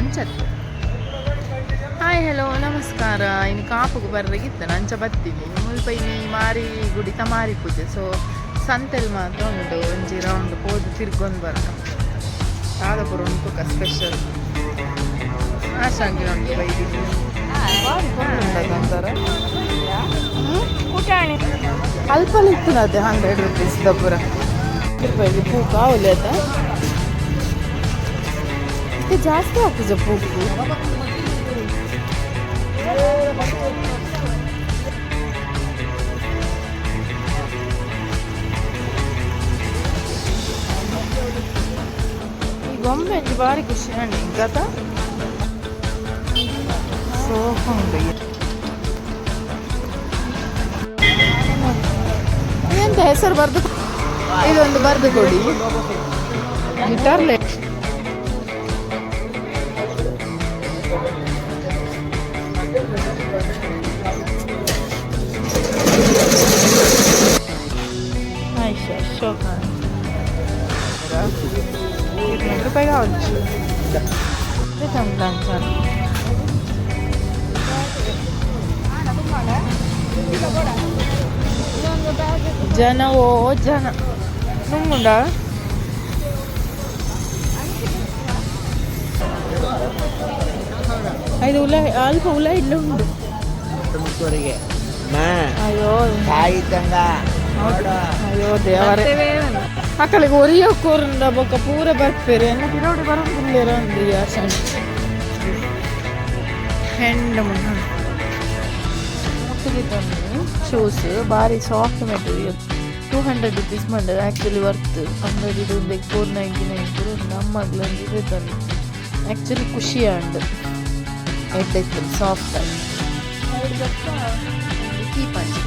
ಅಂಚತ್ತು. Hi, hello, ನಮಸ್ಕಾರ. ಇನ್ನು ಕಾಪುಗೆ ಬರ್ರೆಗಿತ್ತು, ಅಂಚ ಬತ್ತೀನಿ. ಮುಲ್ಪ ಇನಿ ಮಾರಿ ಗುಡಿತ ಮಾರಿ ಪೂಜೆ. ಸೊ ಸಂತೆಲ್ ಮಾತ್ರ ಉಂಟು. ಒಂಜಿ ರೌಂಡ್ ಪೋದು ತಿರ್ಗೊಂದು ಬರ್ಕ. ದಾದ ಉಂಟು ಸ್ಪೆಷಲ್? ಆಶಾಂಗಿ ಉಂಟು ಬೈದಿ. ಅಂತಾರೆ. ಕುಟಾಣಿ. ಅಲ್ಪಲ್ ಇತ್ತು ಅದೇ 100 ರುಪೀಸ್ ದಪುರ ರೂಪಾಯಿಗೆ ಪೂಕ ಒಳ್ಳೆದ. ಇದು ಜಾಸ್ತಿ ಆಗ್ತದೆ ಪೂಕು. ಈ ಗೊಂಬೆ ಅಂಚೆ ಭಾರಿ ಖುಷಿ ಅಂడి ಗತ ಸೋಫುಂಡು. ಎಂತ ಹೆಸರು ಬರ್ದು, ಇದೊಂದು ಬರ್ದು ಕೊಡಿ. ಗಿಟಾರ್ ಲೇ. ಅಶೋಕ 200 ರೂಪಾಯಿ కావచ్చు. లంచాలి. ಜನ, ಓ ಜನ ನುಂಗುಂಡ. ಇದು ಉಲ ಅಲ್ಪ ಉಲ ಇಲ್ಲ ಉಂಡು. ತುಮಕೂರಿಗೆ. ಅಯ್ಯೋ. ತಾಯಿ ತಂಗ. ಅಯ್ಯೋ ದೇವರೇ, ಮಕ್ಕಳಿಗೆ ಒರಿಯೋ ಕೂರಂಡ ಬೊಕ್ಕ ಪೂರ ಬರ್ಪೇರು. ಎನ್ನ ಪಿರೋಡಿ ಬರೋದಿಲ್ಲ ಒಂದು ಹೆಂಡು ಮುನ್ನ ಶೂಸ್. ಭಾರಿ soft material. 200 rupees ಮಂಡದ. Actually worth. ಅಂಗಡಿ ಒಂದು 499 ಪೂರ. ನಮ್ಮಗ್ಲೊಂದು ಇದೆ. ಆ್ಯಕ್ಚುಲಿ ಖುಷಿ ಅಂಡ್ ಎಡ್ಡೆ ಸಾಫ್ಟ್ ಆಗಿ. Key punch.